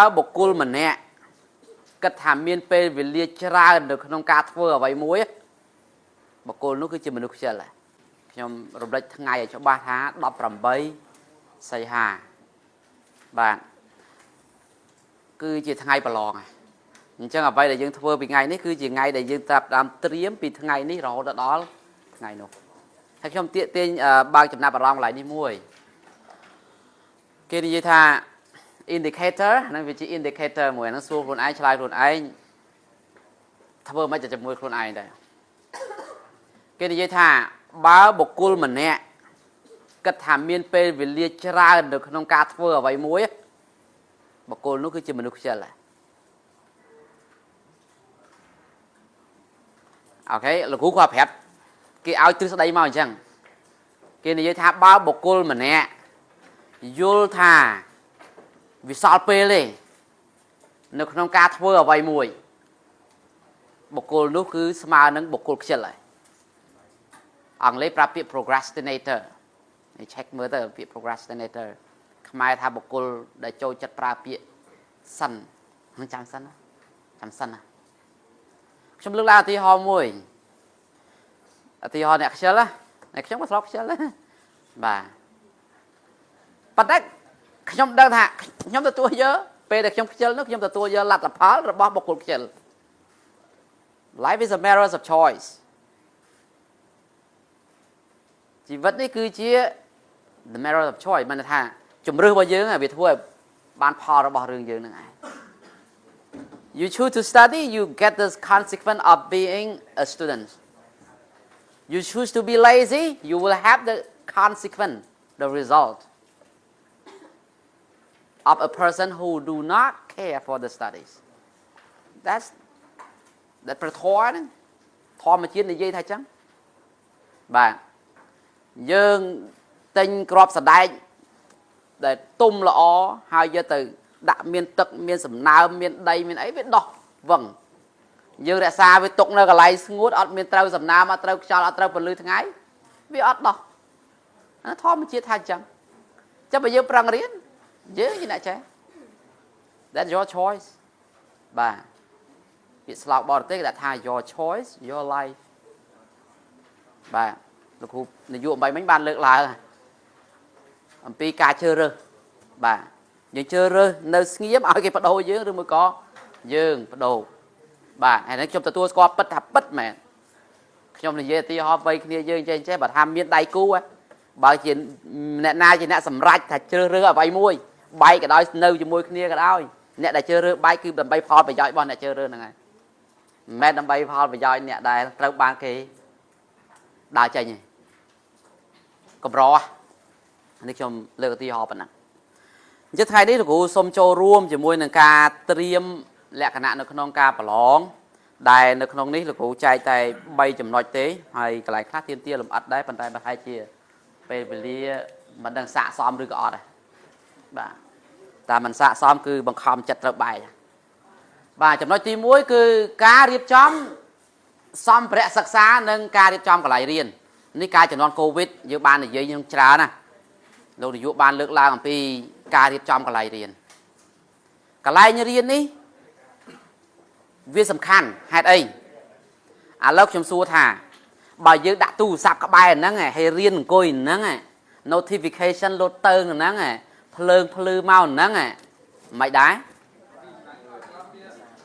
ើបុគ្គលម្នាក់គិតថាមានពេលវេលាច្រើននៅក្នុងការធ្វើអ្វីមួយបុគ្គលនោះគឺជាមនុស្សខ្ជិលហើយខ្ញុំរំលេចថ្ងៃឲ្យច្បាស់ថា18សីហាបាទគឺជាថ្ងៃប្រឡងហើយអញ្ចឹងអ្វីដែលយើងធ្វើពីថ្ងៃនេះគឺជាថ្ងៃដែលយើងត្រាប់ដើមត្រៀមពីថ្ងៃនេះរហូតដល់ថ្ងៃនោះហើយខ្ញុំទាកទាញបើកចំណាប់អារម្មណ៍កន្លែងនេះមួយគេនិយាយថា indicator ហ្នឹងវាជា indicator មួយហ្នឹងសួរខ្លួនឯងឆ្លើយខ្លួនឯងធ្វើមិនទៅជាមួយខ្លួនឯងដែរគេនិយាយថាបើបុគ្គលម្នាក់គិតថាមានពេលវេលាច្រើននៅក្នុងការធ្វើអ្វីមួយបុគ្គលនោះគឺជាមនុស្សខ្ជិលហើយ OK លោកគ្រូគាត់ប្រាប់គេឲ្យទ្រឹស្ដីមកអញ្ចឹងគេនិយាយថាបើបុគ្គលម្នាក់យល់ថាវាសល់ពេលទេនៅក្នុងការធ្វើអ្វីមួយបុគ្គលនោះគឺស្មើនឹងបុគ្គលខ្ជិលហើយអង់គ្លេសប្រាប់ពាក្យ procrastinator នេះ check មើលទៅពាក្យ procrastinator ខ្មែរថាបុគ្គលដែលចូលចិត្តប្រើពាក្យសិនហ្នឹងចាំសិនណាចាំសិនណាខ្ញុំលើកឡើងឧទាហរណ៍មួយឧទាហរណ៍អ្នកខ្ជិលណាអ្នកខ្ញុំក៏ធ្លាប់ខ្ជិលដែរបាទប៉ុន្តែខ្ញុំដឹងថាខ្ញុំទទួលយកពេលដែលខ្ញុំខ្ជិលនោះខ្ញុំទទួលយកលទ្ធផលរបស់បុគ្គលខ្ជិល Life is a matter of choice. ជីវិតនេះគឺជា the matter of choice មានន័យថាជំរឿសរបស់យើងវាធ្វើឲ្យបានផលរបស់រឿងយើងហ្នឹងឯង You choose to study, you get the consequence of being a student. You choose to be lazy, you will have the consequence, the result of a person who do not care for the studies. That's ដែលព្រះធម៌ហ្នឹងធម្មជាតិនិយាយថាចឹងបាទយើងទិញក្របសណ្ដែកដែលទុំល្អហើយយកទៅដាក់មានទឹកមានសំណើមមានដីមានអីវាដោះវឹងយើងរក្សាវាទុកនៅកន្លែងស្ងួតអត់មានត្រូវសំណើមអត់ត្រូវខ្យល់អត់ត្រូវពន្លឺថ្ងៃវាអត់ដោះអាធម្មជាតិថាចឹងចាំបើយើងប្រឹងរៀនយើងជាអ្នកចេះ That's your choice. បាទពាក្យស្លោកបរទេសគេដាក់ថា "Your choice, your life." បាទលោកគ្រូនាយកអំបីមិញបានលើកឡើងអំពីការជ្រើសរើសបាទយើងជ្រើសរើសនៅស្ងៀមឲ្យគេបដូរយើងឬមួយក៏យើងបដូរបាទហើយនេះខ្ញុំទទួលស្គាល់ពិតថាពិតមែនខ្ញុំនិយាយឧទាហរណ៍វ័យគ្នាយើងចេះចេះបើថាមានដៃគូបើជាអ្នកណាជាអ្នកសម្រេចថាជ្រើសរើសអ្វីមួយបែកក៏ដោយនៅជាមួយគ្នាក៏ដោយអ្នកដែលជ្រើសរើសបែកគឺដើម្បីផលប្រយោជន៍របស់អ្នកជ្រើសរើសហ្នឹងហើយមិនមែនដើម្បីផលប្រយោជន៍អ្នកដែលត្រូវបានគេដើរចេញទេកម្រនេះខ្ញុំលើកឧទាហរណ៍ប៉ុណ្ណឹងអញ្ចឹងថ្ងៃនេះលោកគ្រូសូមចូលរួមជាមួយនឹងការត្រៀមលក្ខណៈនៅក្នុងការប្រឡងដែលនៅក្នុងនេះលោកគ្រូចែកតែ3ចំណុចទេហើយកន្លែងខ្លះទៀមទាលម្អិតដែរប៉ុន្តែប្រហែលជាពេលវេលាមិនដឹងស័កសមឬក៏អត់ដែរបាទតែមិនស័កសមគឺបង្ខំចិត្តត្រូវបែកបាទចំណុចទី1គឺការរៀបចំសម្ភារៈសិក្សានិងការរៀបចំកន្លែងរៀននេះការជំនាន់កូវីដយើងបាននិយាយនឹងច្រើនណាលោកនាយកបានលើកឡើងអំពីការរៀបចំកន្លែងរៀនកន្លែងរៀននេះវាសំខាន់ហេតុអីឥឡូវខ្ញុំសួរថាបើយើងដាក់ទូរស័ព្ទក្បែរហ្នឹងហើយរៀនអង្គុយហ្នឹង notification លោតទៅហ្នឹងភ្លើងភ្លឺមកហ្នឹងមិនដែរ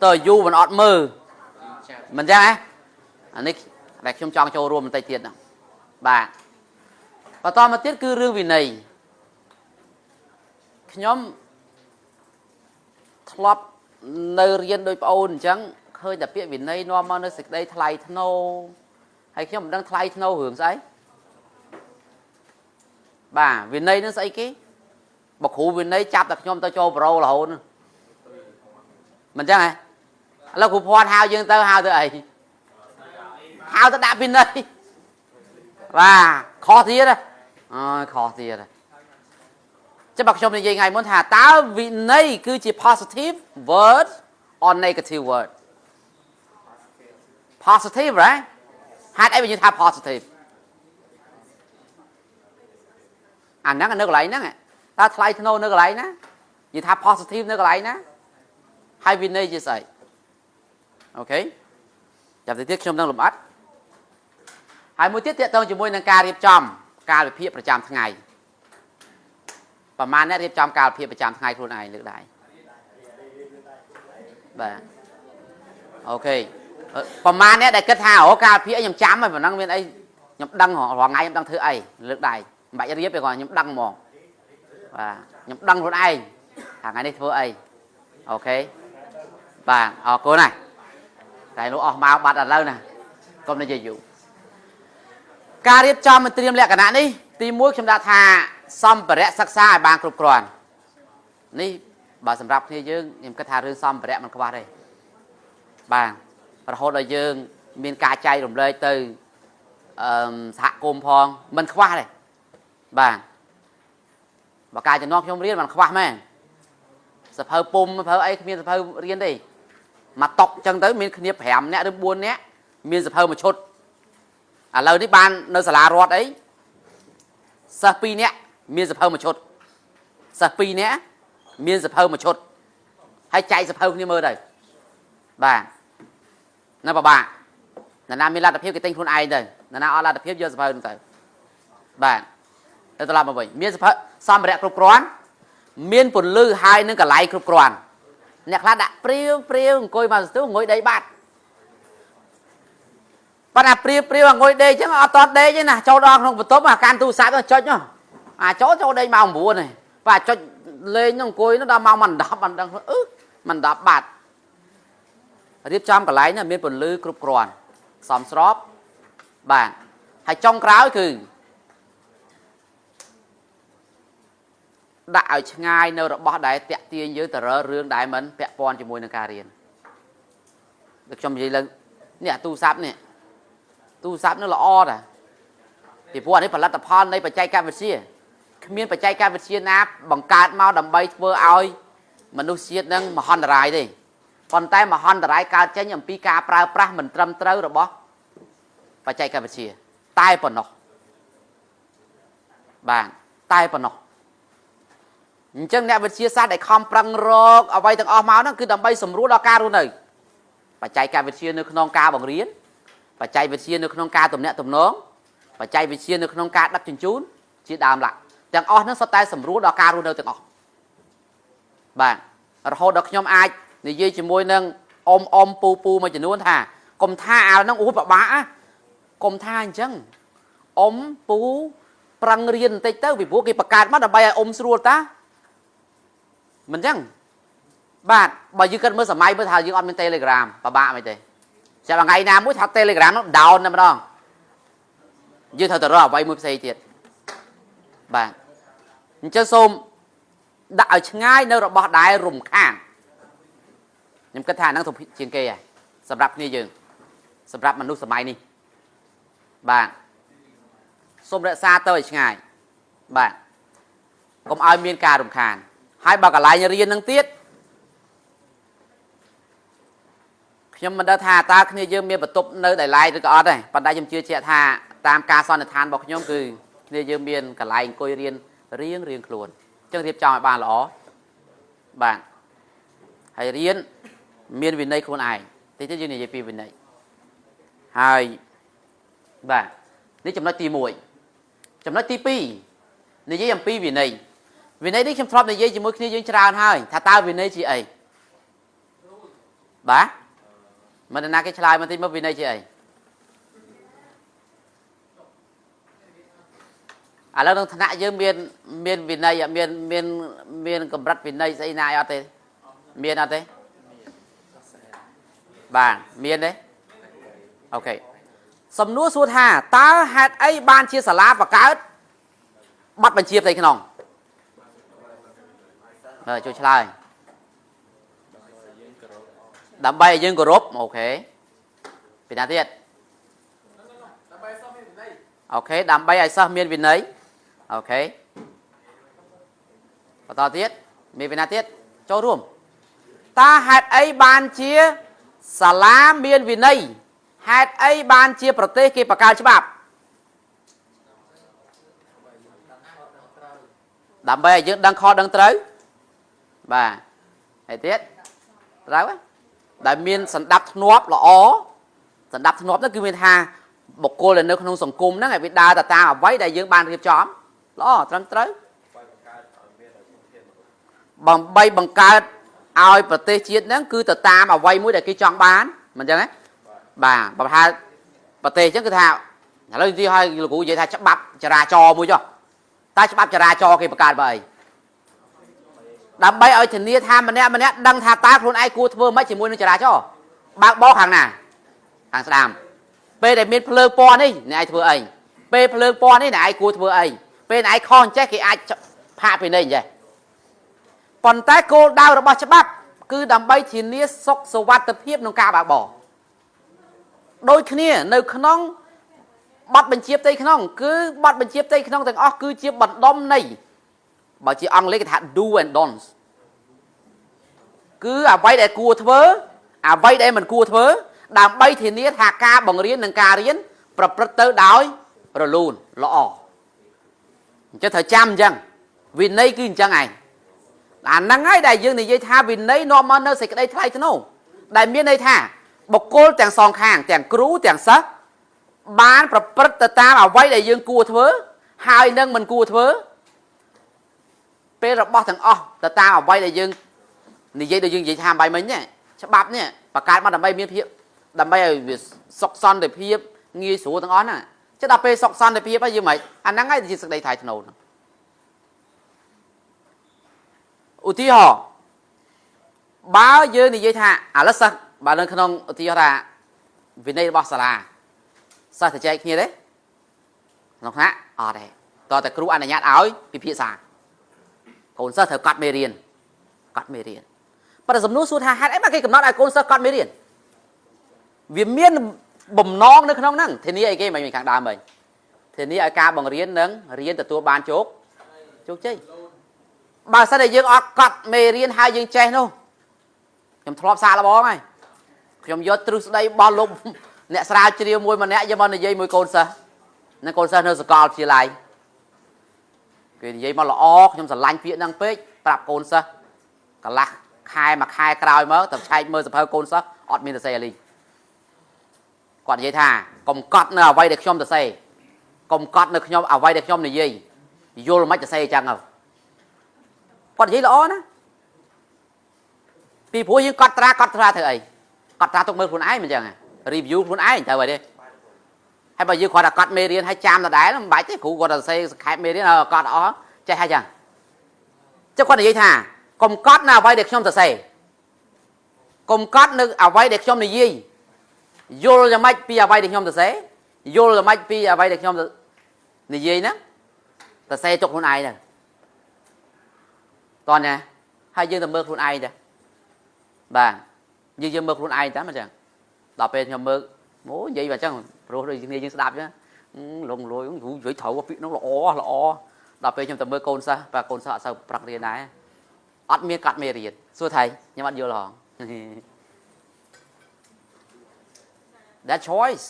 តើយូរមិនអត់មើលមិនចឹងហ៎អានេះដែលខ្ញុំចង់ចូលរួមបន្តិចទៀតហ្នឹងបាទបន្តមកទៀតគឺរឿងវិន័យខ្ញុំធ្លាប់នៅរៀនដោយប្អូនអញ្ចឹងឃើញតែពាក្យវិន័យនាំមកនៅសេចក្តីថ្លៃថ្នូរហើយខ្ញុំមិនដឹងថ្លៃថ្នូររឿងស្អីបាទវិន័យនឹងស្អីគេបើគ្រូវិន័យចាប់តែខ្ញុំទៅចូលប្រូរហូតមិនចឹងហ៎ឥឡូវគ្រូភ័ណ្ឌហៅយើងទៅហៅទៅអីហៅទៅដាក់វិន័យបាទខុសទៀតអើយខុសទៀតចាំបើខ្ញុំនិយាយថ្ងៃមុនថាតើវិន័យគឺជា positive word or negative word? Positive, right? ហេតុអីបើយើងថា positive? អាហ្នឹងនៅកន្លែងហ្នឹងតើថ្លៃថ្នូរនៅកន្លែងណានិយាយថា positive នៅកន្លែងណា ហើយវិន័យជាស្អីOK ចាប់ទៅទៀតខ្ញុំនឹងលម្អិតហើយមួយទៀតទាក់ទងជាមួយនឹងការរៀបចំកាលវិភាគប្រចាំថ្ងៃប្រហែលអ្នករៀបចំកាលវិភាគប្រចាំថ្ងៃខ្លួនឯងលើកដៃបាទ OK ប្រហែលអ្នកដែលគិតថាអូកាលវិភាគខ្ញុំចាំហើយប៉ុណ្ណឹងមានអីខ្ញុំដឹងរាល់ថ្ងៃខ្ញុំដឹងធ្វើអីលើកដៃមិនបាច់រៀបទេគាត់ខ្ញុំដឹងហ្មងបាទខ្ញុំដឹងខ្លួនឯងថាថ្ងៃនេះធ្វើអីOK បាទអរគុណណាស់តែនោះអស់មកបាត់ឥឡូវណាកុំនិយាយយូរការរៀបចំត្រៀមលក្ខណៈនេះទី1ខ្ញុំដាក់ថាសម្ភារៈសិក្សាឲ្យបានគ្រប់គ្រាន់នេះបើសម្រាប់គ្នាយើងខ្ញុំគិតថារឿងសម្ភារៈមិនខ្វះទេបាទរហូតដល់យើងមានការចែករំលែកទៅអឺសហគមន៍ផងមិនខ្វះទេបាទបើការចំណងខ្ញុំរៀនមិនខ្វះមែនសភៅពុំសភៅអីគ្មានសភៅរៀនទេមកតុកចឹងទៅមានគ្នា5នាក់ឬ4នាក់មានសភៅមួយឈុតឥឡូវនេះបាននៅសាលារដ្ឋអីសិស្ស2នាក់មានសភៅមួយឈុតសិស្ស2នាក់មានសភៅមួយឈុតហើយចែកសភៅគ្នាមើលទៅបាទនៅពិបាកនរណាមានលទ្ធភាពគេទិញខ្លួនឯងទៅនរណាអត់លទ្ធភាពយកសភៅនោះទៅបាទទៅត្រឡប់មកវិញមានសភៅសម្ភារៈគ្រប់គ្រាន់មានពន្លឺហើយនឹងកន្លែងគ្រប់គ្រាន់អ្នកខ្លះដាក់ព្រាវព្រាវអង្គុយមកស្ទូអង្គុយដីបាត់ប៉ុន្តែព្រាវព្រាវអង្គុយដេកអញ្ចឹងអត់តដេកទេណាចូលដល់ក្នុងបន្ទប់អាកាន់ទូរស័ព្ទចុចនោះអាចចូលចូលដេកម៉ោង9ហើយបាទចុចលេងនោះអង្គុយនោះដល់ម៉ោង10មិនដឹងអឺមិន10បាត់រៀបចំកន្លែងនោះមានពន្លឺគ្រប់គ្រាន់សមស្របបាទហើយចុងក្រោយគឺដាក់ឲ្យឆ្ងាយនៅរបស់ដែលតាក់ទាញយើងទៅរើរឿងដែលមិនពាក់ព័ន្ធជាមួយនឹងការរៀនដូចខ្ញុំនិយាយឡើងនេះអាទូរស័ព្ទនេះទូរស័ព្ទនេះល្អតាពីព្រោះអានេះផលិតផលនៃបច្ចេកវិទ្យាគ្មានបច្ចេកវិទ្យាណាបង្កើតមកដើម្បីធ្វើឲ្យមនុស្សជាតិនឹងមហន្តរាយទេប៉ុន្តែមហន្តរាយកើតចេញអំពីការប្រើប្រាស់មិនត្រឹមត្រូវរបស់បច្ចេកវិទ្យាតែប៉ុណ្ណោះបាទតែប៉ុណ្ណោះអញ្ចឹងអ្នកវិទ្យាសាស្ត្រដែលខំប្រឹងរកអ្វីទាំងអស់មកហ្នឹងគឺដើម្បីសម្រួលដល់ការរស់នៅបច្ចេកវិទ្យានៅក្នុងការបង្រៀនបច្ចេកវិទ្យានៅក្នុងការទំនាក់ទំនងបច្ចេកវិទ្យានៅក្នុងការដឹកជញ្ជូនជាដើមឡាក់ទាំងអស់ហ្នឹងសុទ្ធតែសម្រួលដល់ការរស់នៅទាំងអស់បាទរហូតដល់ខ្ញុំអាចនិយាយជាមួយនឹងអ៊ំអ៊ំពូពូមួយចំនួនថាកុំថាអាហ្នឹងអូពិបាកណាកុំថាអញ្ចឹងអ៊ំពូប្រឹងរៀនបន្តិចទៅពីព្រោះគេបង្កើតមកដើម្បីឲ្យអ៊ំស្រួលតាមិនអញ្ចឹងបាទបើយើងគិតមើលសម័យមើលថាយើងអត់មាន Telegram ពិបាកមិនទេចាំថ្ងៃណាមួយថា Telegram នោះ down តែម្ដងយើងត្រូវទៅរកអ្វីមួយផ្សេងទៀតបាទអញ្ចឹងសូមដាក់ឲ្យឆ្ងាយនៅរបស់ដែលរំខានខ្ញុំគិតថាអាហ្នឹងទៅជាងគេហើយសម្រាប់គ្នាយើងសម្រាប់មនុស្សសម័យនេះបាទសូមរក្សាទៅឲ្យឆ្ងាយបាទកុំឲ្យមានការរំខានហើយបើកន្លែងរៀននឹងទៀតខ្ញុំមិនដឹងថាតើគ្នាយើងមានបន្ទប់នៅដែលឡែកឬក៏អត់ទេប៉ុន្តែខ្ញុំជឿជាក់ថាតាមការសន្និដ្ឋានរបស់ខ្ញុំគឺគ្នាយើងមានកន្លែងអង្គុយរៀនរៀងរៀងខ្លួនអញ្ចឹងរៀបចំឲ្យបានល្អបាទហើយរៀនមានវិន័យខ្លួនឯងតិចទៀតយើងនិយាយពីវិន័យហើយបាទនេះចំណុចទី1ចំណុចទី2និយាយអំពីវិន័យវិន័យនេះខ្ញុំធ្លាប់និយាយជាមួយគ្នាយើងច្រើនហើយថាតើវិន័យជាអីបាទមិនណាគេឆ្លើយមកតិចមកវិន័យជាអីឥឡូវក្នុងថ្នាក់យើងមានមានវិន័យមានមានមានកម្រិតវិន័យស្អីណាអត់ទេមានអត់ទេបាទមានទេOK សំណួរសួរថាតើហេតុអីបានជាសាលាបង្កើតប័ណ្ណបញ្ជាផ្ទៃក្នុងបាទជួយឆ្លើយដើម្បីឲ្យយើងគោរព OK ពីណាទៀត ដើម្បីសិស្សមានវិន័យ OK ដើម្បីឲ្យសិស្សមានវិន័យ OK បន្តទៀតមានវិន័យទៀតចូលរួមតើហេតុអីបានជាសាលាមានវិន័យហេតុអីបានជាប្រទេសគេបង្កើតច្បាប់ដើម្បីឲ្យយើងដឹងខុសដឹងត្រូវបាទហើយទៀត ត្រូវទេដែលមានសន្តាប់ធ្នាប់ល្អសន្តាប់ធ្នាប់ហ្នឹងគឺមានថាបុគ្គលដែលនៅក្នុងសង្គមហ្នឹងឲ្យវាដើរទៅតាមអ្វីដែលយើងបានរៀបចំល្អត្រឹមត្រូវដើម្បីបង្កើតឲ្យប្រទេសជាតិហ្នឹងគឺទៅតាមអ្វីមួយដែលគេចង់បានមិនអញ្ចឹងទេបាទបើថាប្រទេសអញ្ចឹងគឺថាឥឡូវនិយាយឲ្យលោកគ្រូនិយាយថាច្បាប់ចរាចរណ៍មួយចុះតើច្បាប់ចរាចរណ៍គេបង្កើតបើអីដើម្បីឲ្យធានាថាម្នាក់ម្នាក់ដឹងថាតើខ្លួនឯងគួរធ្វើម៉េចជាមួយនឹងចរាចរណ៍បើកបរខាងណាខាងស្ដាំពេលដែលមានភ្លើងពណ៌នេះអ្នកឯងធ្វើអីពេលភ្លើងពណ៌នេះអ្នកឯងគួរធ្វើអីពេលអ្នកឯងខុសអញ្ចេះគេអាចផាកពីនេះអញ្ចេះប៉ុន្តែគោលដៅរបស់ច្បាប់ គឺដើម្បីធានាសុខសុវត្ថិភាពក្នុងការបើកបរដូចគ្នានៅក្នុងបទបញ្ជាផ្ទៃក្នុង គឺបទបញ្ជាផ្ទៃក្នុងទាំងអស់គឺជាបណ្ដុំនៃបើជាអង់គ្លេសគេថា do and don'ts គឺអ្វីដែលគួរធ្វើអ្វីដែលមិនគួរធ្វើ ដើម្បីធានាថាការបង្រៀននិងការរៀនប្រព្រឹត្តទៅដោយរលូនល្អអញ្ចឹងត្រូវចាំអញ្ចឹងវិន័យគឺអញ្ចឹងឯងអាហ្នឹងហើយដែលយើងនិយាយថាវិន័យនាំមកនៅសេចក្តីថ្លៃថ្នូរដែលមានន័យថាបុគ្គលទាំងសងខាងទាំងគ្រូទាំងសិស្សបានប្រព្រឹត្តទៅតាមអ្វីដែលយើងគួរធ្វើហើយនឹងមិនគួរធ្វើពេលរបស់ទាំងអស់ទៅតាមអ្វីដែលយើងនិយាយដូចយើងនិយាយថាបាយមិញនេះច្បាប់នេះបង្កើតមកដើម្បីមានភាពដើម្បីឲ្យវាសុខសន្តិភាពងាយស្រួលទាំងអស់ហ្នឹងចុះដល់ពេលសុខសន្តិភាពហើយយើងមិនអាហ្នឹងហើយជាសេចក្តីថ្លៃថ្នូរហ្នឹងឧទាហរណ៍បើយើងនិយាយថាឥឡូវសិស្សបើនៅក្នុងឧទាហរណ៍ថាវិន័យរបស់សាលាសិស្សទៅចែកគ្នាទេក្នុងថ្នាក់អត់ទេតោះតែគ្រូអនុញ្ញាតឲ្យពិភាក្សាកូនសិស្សត្រូវកត់មេរៀនកត់មេរៀនប៉ុន្តែសំណួរសួរថាហេតុអីបានគេកំណត់ឲ្យកូនសិស្សកត់មេរៀនវាមានបំណងនៅក្នុងហ្នឹងធានាអីគេមិនខាងដើមវិញធានាឲ្យការបង្រៀននិងរៀនទទួលបានជោគជោគជ័យបើសិនតែយើងអត់កត់មេរៀនហើយយើងចេះនោះខ្ញុំធ្លាប់សាកល្បងហើយខ្ញុំយកទ្រឹស្ដីរបស់លោកអ្នកស្រាវជ្រាវមួយម្នាក់យកមកនិយាយមួយកូនសិស្សនិងកូនសិស្សនៅសាកលវិទ្យាល័យគេនិយាយមកល្អខ្ញុំស្រឡាញ់ពាក្យហ្នឹងពេកប្រាប់កូនសិស្សកន្លះខែមួយខែក្រោយមកទៅឆែកមើលសៀវភៅកូនសិស្សអត់មានសរសេរអលីគាត់និយាយថាកុំកត់នៅអ្វីដែលខ្ញុំសរសេរកុំកត់នៅខ្ញុំអ្វីដែលខ្ញុំនិយាយយល់មិនសរសេរអញ្ចឹងទៅគាត់និយាយល្អណាពីព្រោះយើងកត់ត្រាកត់ត្រាធ្វើអីកត់ត្រាទុកមើលខ្លួនឯងមិនអញ្ចឹង review ខ្លួនឯងត្រូវហើយទេហើយបើយើងគ្រាន់តែកត់មេរៀនឲ្យចាំដដែលមិនបាច់ទេគ្រូគាត់តែសរសេរសង្ខេបមេរៀនឲ្យកត់អស់ចេះហើយចឹងចុះគាត់និយាយថាកុំកត់នៅអ្វីដែលខ្ញុំសរសេរកុំកត់នៅអ្វីដែលខ្ញុំនិយាយយល់យ៉ាងម៉េចពីអ្វីដែលខ្ញុំសរសេរយល់យ៉ាងម៉េចពីអ្វីដែលខ្ញុំនិយាយហ្នឹងសរសេរទុកខ្លួនឯងទៅតោះណាហើយយើងទៅមើលខ្លួនឯងទៅបាទយើងយើងមើលខ្លួនឯងតាមិនចឹងដល់ពេលខ្ញុំមើលអូនិយាយមកអញ្ចឹងព្រោះដូចគ្នាយើងស្ដាប់ចឹងលងលួយនិយាយត្រូវពាក្យនោះល្អល្អដល់ពេលខ្ញុំទៅមើលកូនសិស្សបាទកូនសិស្សអត់សូវប្រឹករៀនដែរអត់មានកត់មេរៀនសួរថៃខ្ញុំអត់យល់ហង That choice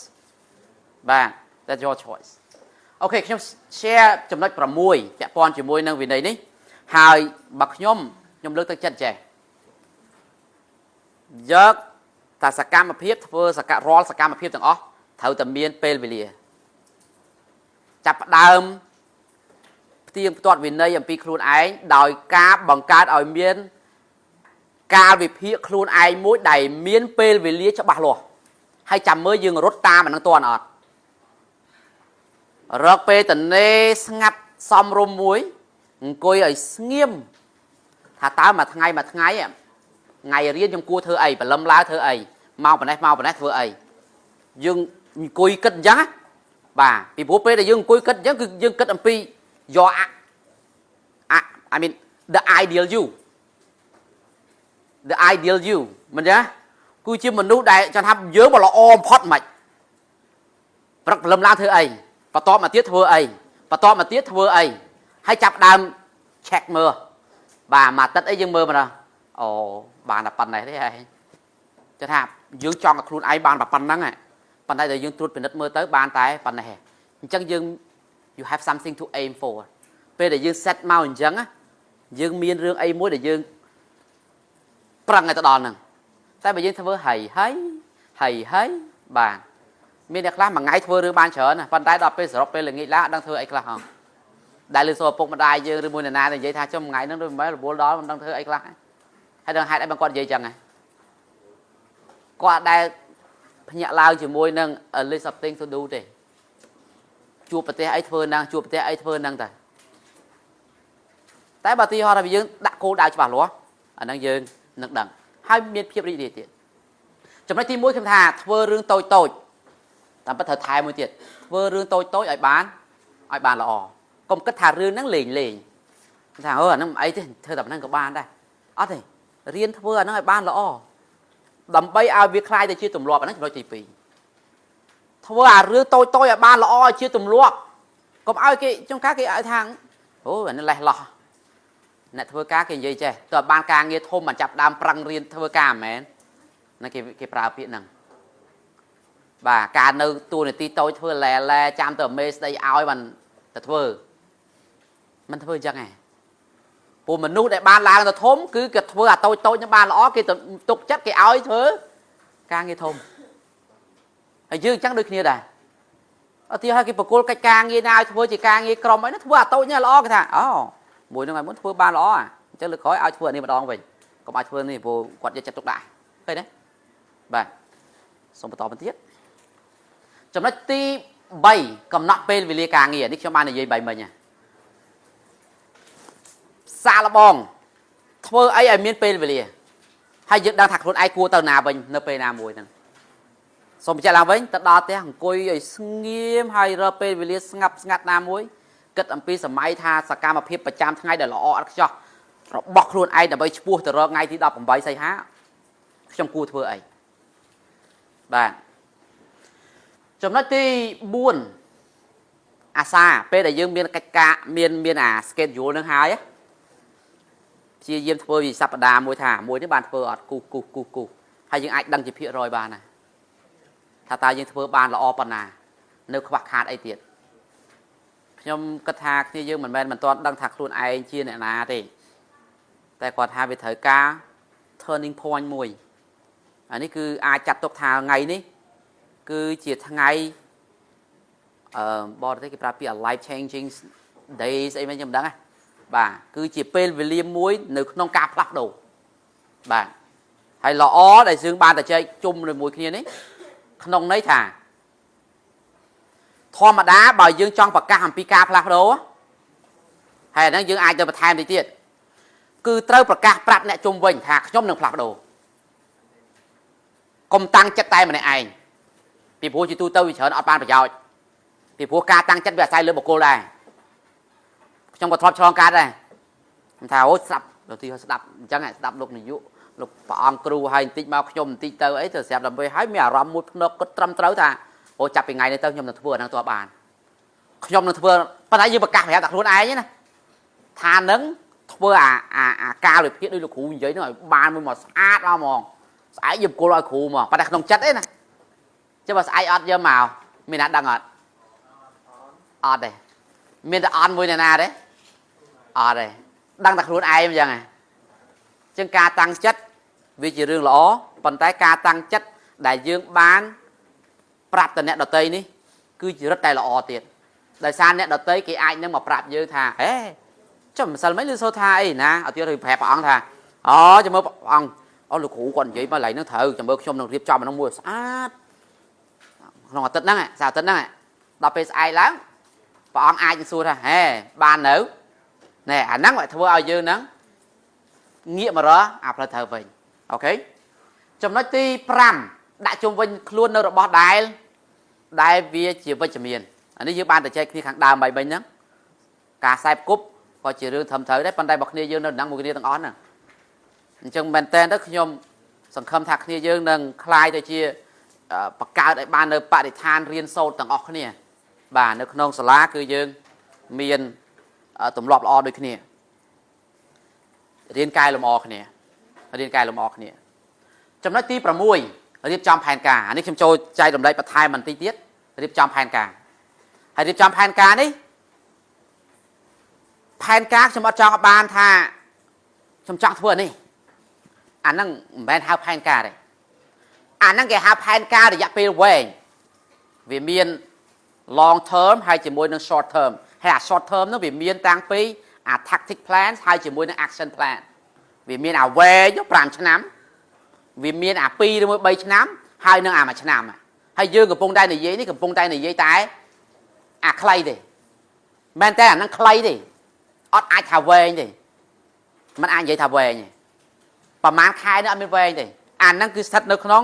បាទ that's your choice. Okay ខ្ញុំ share ចំណុច6ពាក់ព័ន្ធជាមួយនឹងវិន័យនេះហើយបើខ្ញុំខ្ញុំលើកទឹកចិត្តចេះយកតាសកម្មភាពធ្វើសករាល់សកម្មភាពទាំងអស់ត្រូវតែមានពេលវេលាចាប់ផ្ដើមផ្ទៀងផ្ទាត់វិន័យអំពីខ្លួនឯងដោយការបង្កើតឲ្យមានកាលវិភាគខ្លួនឯងមួយដែលមានពេលវេលាច្បាស់លាស់ហើយចាំមើលយើងរត់តាមអានឹងតន់អត់រកពេលតនេស្ងាត់សំរុំមួយអង្គុយឲ្យស្ងៀមថាតើមួយថ្ងៃមួយថ្ងៃថ្ងៃរៀនខ្ញុំគួរធ្វើអីព្រលឹមឡើងធ្វើអីម៉ោងប៉ុណ្ណេះម៉ោងប៉ុណ្ណេះធ្វើអីយើងអង្គុយគិតអញ្ចឹងណាបាទពីព្រោះពេលដែលយើងអង្គុយគិតអញ្ចឹងគឺយើងគិតអំពី your I mean the ideal you, the ideal you មិនចឹងគឺជាមនុស្សដែលចង់ថាយើងមកល្អបំផុតមិនព្រឹកព្រលឹមឡើងធ្វើអីបន្ទាប់មកទៀតធ្វើអីបន្ទាប់មកទៀតធ្វើអីហើយចាប់ដើម check មើលបាទមួយអាទិត្យអីយើងមើលមកដល់អូបានតែប៉ុណ្ណេះទេហើយចង់ថាយើងចង់ឲ្យខ្លួនឯងបានតែប៉ុណ្ណឹងប៉ុន្តែដល់យើងត្រួតពិនិត្យមើលទៅបានតែប៉ុណ្ណេះអញ្ចឹងយើង you have something to aim for ពេលដែលយើង set មកអញ្ចឹងយើងមានរឿងអីមួយដែលយើងប្រឹងឲ្យទៅដល់ហ្នឹង តែបើយើងធ្វើហីហីហីហីបាទមានអ្នកខ្លះមួយថ្ងៃធ្វើរឿងបានច្រើនណាប៉ុន្តែដល់ពេលសរុបពេលល្ងាចឡើងអត់ដឹងធ្វើអីខ្លះហងដែលលឺសូរឪពុកម្ដាយយើងឬមួយនរណាទៅនិយាយថាចុះមួយថ្ងៃហ្នឹងដូចមិនមែនរវល់ដល់មិនដឹងធ្វើអីខ្លះហើយដឹងហេតុអីបានគាត់និយាយចឹងហ៎គាត់អត់ដែលភ្ញាក់ឡើងជាមួយនឹង a list of things to do ទេជួបប្រទេសអីធ្វើហ្នឹងជួបប្រទេសអីធ្វើហ្នឹងតែតែបើទីហោថាយើងដាក់គោលដៅច្បាស់លាស់អាហ្នឹងយើងនឹងដឹងហើយមានភាពរីករាយទៀតចំណុចទី1ខ្ញុំថាធ្វើរឿងតូចតូចតាមពិតត្រូវថែមមួយទៀតធ្វើរឿងតូចតូចឲ្យបានល្អកុំគិតថារឿងហ្នឹងលេងលេងថាអូអាហ្នឹងមិនអីទេធ្វើតែប៉ុណ្ណឹងក៏បានដែរអត់ទេរៀនធ្វើអាហ្នឹងឲ្យបានល្អដើម្បីឲ្យវាក្លាយទៅជាទម្លាប់អាហ្នឹងចំណុចទី2ធ្វើអារឿងតូចតូចឲ្យបានល្អឲ្យជាទម្លាប់កុំឲ្យគេចុងកាគេឲ្យថាអូអានេះលេះលោះអ្នកធ្វើការគេនិយាយចេះតើបានការងារធំបានចាប់ដើមប្រឹងរៀនធ្វើការមែនណាគេគេប្រើពាក្យហ្នឹងបាទការនៅតួនាទីតូចធ្វើឡែឡែចាំទៅមេស្ដីឲ្យបានទៅធ្វើមិនធ្វើអញ្ចឹងឯងព្រោះមនុស្សដែលបានឡើងទៅធំគឺគេធ្វើអាតូចតូចនឹងបានល្អគេទៅទុកចិត្តគេឲ្យធ្វើការងារធំហើយយើងអញ្ចឹងដូចគ្នាដែរឧទាហរណ៍គេប្រគល់កិច្ចការងារណាឲ្យធ្វើជាការងារក្រុមអីណាធ្វើអាតូចនេះល្អគេថាអូមួយនឹងឲ្យមុនធ្វើបានល្អអញ្ចឹងលើកក្រោយឲ្យធ្វើអានេះម្ដងវិញកុំឲ្យធ្វើនេះព្រោះគាត់យកចិត្តទុកដាក់ឃើញទេបាទសូមបន្តបន្តទៀតចំណុចទី3កំណត់ពេលវេលាការងារនេះខ្ញុំបាននិយាយ3មិញណាសាកល្បងធ្វើអីឲ្យមានពេលវេលាហើយយើងដឹងថាខ្លួនឯងគួរទៅណាវិញនៅពេលណាមួយហ្នឹងសូមបញ្ជាក់ឡើងវិញទៅដល់ផ្ទះអង្គុយឲ្យស្ងៀមហើយរកពេលវេលាស្ងាត់ស្ងាត់ណាមួយគិតអំពីសម័យថាសកម្មភាពប្រចាំថ្ងៃដែលល្អឥតខ្ចោះរបស់ខ្លួនឯងដើម្បីឆ្ពោះទៅរកថ្ងៃទី18សីហាខ្ញុំគួរធ្វើអីបាទចំណុចទី4អាសាពេលដែលយើងមានកិច្ចការមានមានអា schedule នឹងហើយព្យាយាមធ្វើវិសប្តាហ៍មួយថាមួយនេះបានធ្វើអត់គូសគូសគូសគូសហើយយើងអាចដឹងជាភាគរយបានណាថាតើយើងធ្វើបានល្អប៉ុណ្ណានៅខ្វះខាតអីទៀតខ្ញុំគិតថាគ្នាយើងមិនមែនមិនទាន់ដឹងថាខ្លួនឯងជាអ្នកណាទេតែគាត់ថាវាត្រូវការ turning point មួយអានេះគឺអាចចាត់ទុកថាថ្ងៃនេះគឺជាថ្ងៃអឺបរទេសគេប្រាប់ពី life changing days អីមិនខ្ញុំមិនដឹងណាបាទគឺជាពេលវេលាមួយនៅក្នុងការផ្លាស់ប្ដូរបាទហើយល្អដែលយើងបានតែចែកជុំជាមួយគ្នានេះក្នុងន័យថាធម្មតាបើយើងចង់ប្រកាសអំពីការផ្លាស់ប្ដូរហើយអាហ្នឹងយើងអាចទៅបន្ថែមតិចទៀតគឺត្រូវប្រកាសប្រាប់អ្នកជុំវិញថាខ្ញុំនឹងផ្លាស់ប្ដូរកុំតាំងចិត្តតែម្នាក់ឯងពីព្រោះជាទូទៅវាច្រើនអត់បានប្រយោជន៍ពីព្រោះការតាំងចិត្តវាអាស្រ័យលើបុគ្គលដែរខ្ញុំក៏ធ្លាប់ឆ្លងកាត់ដែរខ្ញុំថាអូស្ដាប់ទៅទីស្ដាប់អញ្ចឹងស្ដាប់លោកនាយកលោកព្រះអង្គគ្រូហើយបន្តិចមកខ្ញុំបន្តិចទៅអីទៅស្រាប់ដើម្បីហើយមានអារម្មណ៍មួយភ្នក់គិតត្រឹមត្រូវថាអូចាប់ពីថ្ងៃនេះទៅខ្ញុំនឹងធ្វើអាហ្នឹងតបានខ្ញុំនឹងធ្វើប៉ុន្តែយើងប្រកាសប្រាប់តែខ្លួនឯងណាថានឹងធ្វើអាអាអាកាលវិភាគដូចលោកគ្រូនិយាយហ្នឹងឲ្យបានមួយមកស្អាតមកហ្មងស្អែកយើងគល់ឲ្យគ្រូមកប៉ុន្តែក្នុងចិត្តឯណាចុះបើស្អែកអត់យកមកមានណាដឹងអត់អត់ទេមានតែអន់មួយអ្នកណាទេអត់ទេដឹងតែខ្លួនឯងអញ្ចឹងហ៎ចឹងការតាំងចិត្តវាជារឿងល្អប៉ុន្តែការតាំងចិត្តដែលយើងបានប្រាប់ទៅអ្នកដតីនេះគឺជារឹតតែល្អទៀតដោយសារអ្នកដតីគេអាចនឹងមកប្រាប់យើងថាហេចុះម្សិលមិញឮសូរថាអីណាអត់ទៀតប្រាប់ព្រះអង្គថាអូចាំមើលព្រះអង្គអូលោកគ្រូគាត់និយាយមកកន្លែងហ្នឹងត្រូវចាំមើលខ្ញុំនឹងរៀបចំអាហ្នឹងមួយស្អាតក្នុងអាទិត្យហ្នឹងសៅរ៍អាទិត្យហ្នឹងដល់ពេលស្អែកឡើងព្រះអង្គអាចនឹងសួរថាហេបាននៅណែអាហ្នឹងធ្វើឲ្យយើងហ្នឹងងាកមករកអាផ្លូវត្រូវវិញ OK ចំណុចទី5ដាក់ជុំវិញខ្លួននៅរបស់ដែលដែលវាជាវិជ្ជមានអានេះយើងបានតែចែកគ្នាខាងដើមបីវិញហ្នឹងការខ្សែគប់ក៏ជារឿងធំត្រូវដែរប៉ុន្តែបើគ្នាយើងនៅនឹងមួយគ្នាទាំងអស់ហ្នឹងអញ្ចឹងមែនតើទៅខ្ញុំសង្ឃឹមថាគ្នាយើងនឹងក្លាយទៅជាបង្កើតឲ្យបាននៅបរិស្ថានរៀនសូត្រទាំងអស់គ្នាបាទនៅក្នុងសាលាគឺយើងមានទម្លាប់ល្អដូចគ្នារៀនកែលម្អគ្នារៀនកែលម្អគ្នាចំណុចទី6រៀបចំផែនការអានេះខ្ញុំចូលចែករំលែកបន្ថែមបន្តិចទៀតរៀបចំផែនការហើយរៀបចំផែនការនេះផែនការខ្ញុំអត់ចង់ឲ្យបានថាខ្ញុំចង់ធ្វើអានេះអាហ្នឹងមិនមែនហៅផែនការទេ អាហ្នឹងគេហៅផែនការរយៈពេលវែងវាមាន long term ហើយជាមួយនឹង short term ហើយអា short term នោះវាមានតាំងពីអា tactic plan ហើយជាមួយនឹង action plan វាមានអាវែង5ឆ្នាំវាមានអា2ឬមួយ3ឆ្នាំហើយនឹងអា1ឆ្នាំហើយយើងកំពុងតែនិយាយនេះកំពុងតែនិយាយតែអាខ្លីទេមែនតែអាហ្នឹងខ្លីទេអត់អាចថាវែងទេมันអាចនិយាយថាវែងទេប្រហែលខែនេះអត់មានវែងទេអាហ្នឹងគឺស្ថិតនៅក្នុង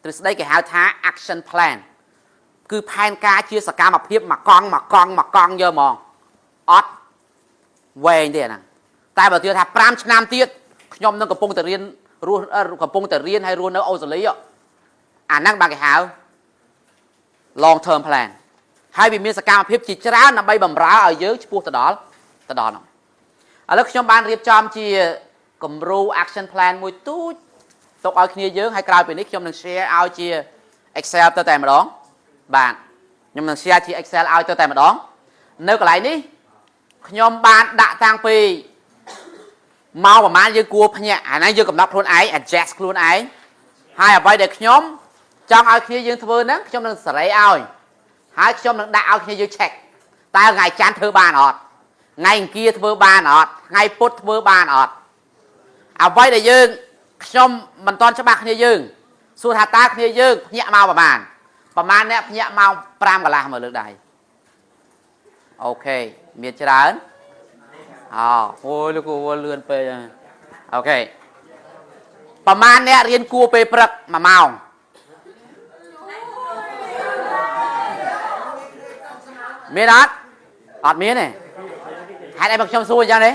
ទ្រឹស្ដីគេហៅថា action plan គឺផែនការជាសកម្មភាពមួយកង់មួយកង់មួយកង់យកហ្មងអត់វែងទេអាហ្នឹងតែបើទៀតថា5ឆ្នាំទៀតខ្ញុំនឹងកំពុងតែរៀនរស់កំពុងតែរៀនហើយរស់នៅអូស្ត្រាលីអាហ្នឹងបានគេហៅ long term plan ហើយវាមានសកម្មភាពជាច្រើនដើម្បីបំរើឲ្យយើងឆ្ពោះទៅដល់នោះឥឡូវខ្ញុំបានរៀបចំជាគំរូ action plan មួយទូចទុកឲ្យគ្នាយើងហើយក្រោយពីនេះខ្ញុំនឹង share ឲ្យជា Excel ទៅតែម្ដងបាទខ្ញុំនឹង share ជា Excel ឲ្យទៅតែម្ដងនៅកន្លែងនេះខ្ញុំបានដាក់តាំងពីម៉ោងប្រហែលយើងគួរភ្ញាក់អាហ្នឹងយើងកំណត់ខ្លួនឯង adjust ខ្លួនឯងហើយអ្វីដែលខ្ញុំចង់ឲ្យគ្នាយើងធ្វើហ្នឹងខ្ញុំនឹងសេរីឲ្យហើយខ្ញុំនឹងដាក់ឲ្យគ្នាយើង check តើថ្ងៃច័ន្ទធ្វើបានអត់ថ្ងៃអង្គារធ្វើបានអត់ថ្ងៃពុធធ្វើបានអត់អ្វីដែលយើងខ្ញុំមិនតន់ច្បាស់គ្នាយើងសួរថាតើគ្នាយើងភ្ញាក់មកប្រហែលប្រហែលអ្នកភ្ញាក់ម៉ោង5កន្លះមកលើកដៃOK មានច្រើនអូអូយលោកគ្រូលឿនពេកហើយ OK ប្រហែលអ្នករៀនគួរពេលព្រឹក1ម៉ោងមានអត់អត់មានទេហេតុអីបើខ្ញុំសួរអញ្ចឹងទេ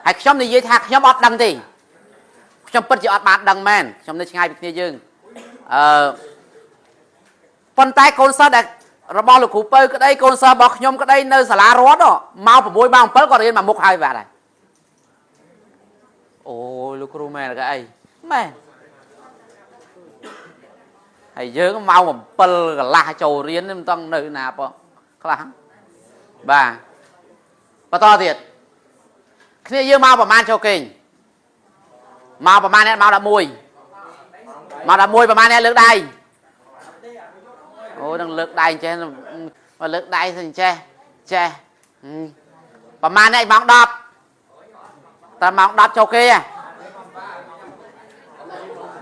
ហើយខ្ញុំនិយាយថាខ្ញុំអត់ដឹងទេខ្ញុំពិតជាអត់បានដឹងមែនខ្ញុំនៅឆ្ងាយពីគ្នាយើងអឺប៉ុន្តែកូនសិស្សដែលរបស់លោកគ្រូពៅក្តីកូនសិស្សរបស់ខ្ញុំក្តីនៅសាលារដ្ឋម៉ោង6ម៉ោង7គាត់រៀនមកមុខហើយបាទហើយអូលោកគ្រូមែនកអីមែនហើយយើងម៉ោង7កន្លះចូលរៀនមិនតង់នៅណាផងខ្លះបាទបន្តទៀតគ្នាយើងមកប្រហែលចូលគេងមកប្រហែលអ្នកម៉ោង11ម៉ោង11ប្រហែលអ្នកលើកដៃអូនឹងលើកដៃចេះមកលើកដៃសិនចេះចេះប្រហែលអ្នកម៉ោង10តើម៉ោង10ចូលគេហ៎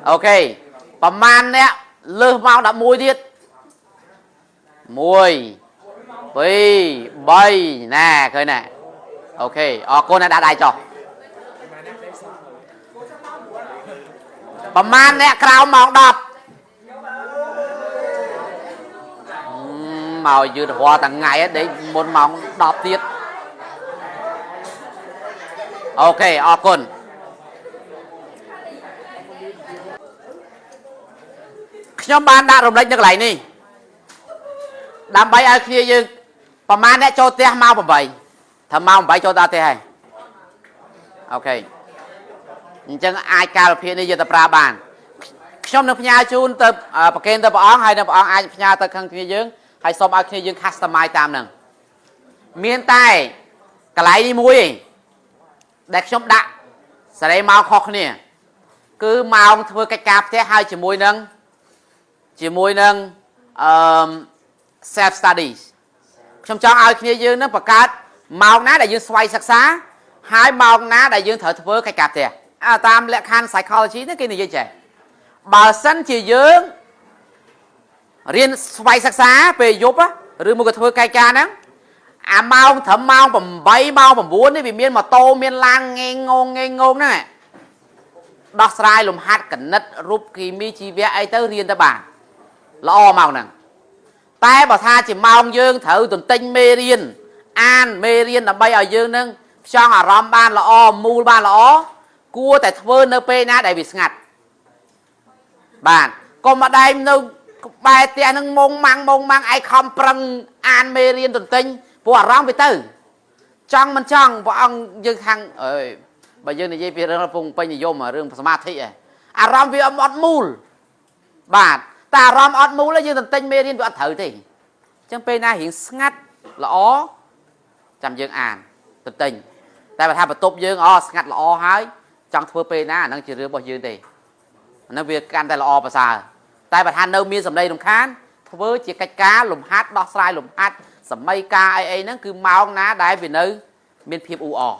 OK ប្រហែលអ្នកលើសម៉ោង11ទៀត1 2 3ណែឃើញណែOK អរគុណអ្នកដាក់ដៃចុះប្រហែលអ្នកក្រោមម៉ោង10មកយឺតរាល់ថ្ងៃដេកមុនម៉ោង10ទៀត OK អរគុណខ្ញុំបានដាក់រំលេចនៅកន្លែងនេះដើម្បីឲ្យគ្នាយើងប្រហែលអ្នកចូលផ្ទះម៉ោង8ថាម៉ោង8ចូលដល់ផ្ទះហើយ OK អញ្ចឹងអាចកាលវិភាគនេះយកទៅប្រើបានខ្ញុំនឹងផ្ញើជូនទៅប្រកេនទៅព្រះអង្គហើយនឹងព្រះអង្គអាចផ្ញើទៅខាងគ្នាយើងហើយសូមឲ្យគ្នាយើង customize តាមហ្នឹងមានតែកន្លែងនេះមួយឯងដែលខ្ញុំដាក់សេរីម៉ោងខុសគ្នាគឺម៉ោងធ្វើកិច្ចការផ្ទះហើយជាមួយនឹងអឺ self studies ខ្ញុំចង់ឲ្យគ្នាយើងនឹងបង្កើតម៉ោងណាដែលយើងស្វ័យសិក្សាហើយម៉ោងណាដែលយើងត្រូវធ្វើកិច្ចការផ្ទះអាតាមលក្ខខណ្ឌ psychology នេះគេនិយាយចេះបើសិនជាយើងរៀនស្វ័យសិក្សាពេលយប់ឬមកក៏ធ្វើកិច្ចការហ្នឹងអាម៉ោងត្រឹមម៉ោង8ម៉ោង9នេះវាមានម៉ូតូមានឡានងេងងងេងងហ្នឹងដោះស្រាយលំហាត់កណិតរូបគីមីជីវៈអីទៅរៀនទៅបានល្អម៉ោងហ្នឹងតែបើថាជាម៉ោងយើងត្រូវទន្ទិញមេរៀនអានមេរៀនដើម្បីឲ្យយើងនឹងផ្ចង់អារម្មណ៍បានល្អមូលបានល្អគួរតែធ្វើនៅពេលណាដែលវាស្ងាត់បាទកុំមកដែមនៅក្បែរផ្ទះនឹងមុងម៉ាំងមុងម៉ាំងឯងខំប្រឹងអានមេរៀនទន្ទិញព្រោះអារម្មណ៍វាទៅចង់មិនចង់ព្រះអង្គយើងខាងអើយបើយើងនិយាយពីរឿងពងពេញនិយមរឿងសមាធិឯងអារម្មណ៍វាអត់មូលបាទតែអារម្មណ៍អត់មូលយើងទន្ទិញមេរៀនវាអត់ត្រូវទេអញ្ចឹងពេលណារៀងស្ងាត់ល្អចាំយើងអានទន្ទិញតែបើថាបន្ទប់យើងអស្ងាត់ល្អហើយចង់ធ្វើពេលណាអាហ្នឹងជារឿងរបស់យើងទេអាហ្នឹងវាកាន់តែល្អប្រសើរ តែបើថានៅមានសម្លេងរំខានធ្វើជាកិច្ចការលំហាត់ដោះស្រាយលំហាត់សម័យការអីអីហ្នឹងគឺម៉ោងណាដែលវានៅមានភាពអ៊ូអរ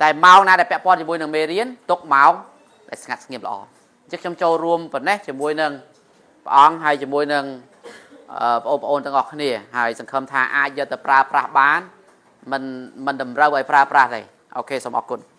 តែម៉ោងណាដែលពាក់ព័ន្ធជាមួយនឹងមេរៀនទុកម៉ោងដែលស្ងាត់ស្ងៀមល្អអញ្ចឹងខ្ញុំចូលរួមប៉ុណ្ណេះជាមួយនឹងព្រះអង្គហើយជាមួយនឹងអឺបងប្អូនទាំងអស់គ្នាហើយសង្ឃឹមថាអាចយកទៅប្រើប្រាស់បានមិនមិនតម្រូវឲ្យប្រើប្រាស់ទេOK សូមអរគុណ។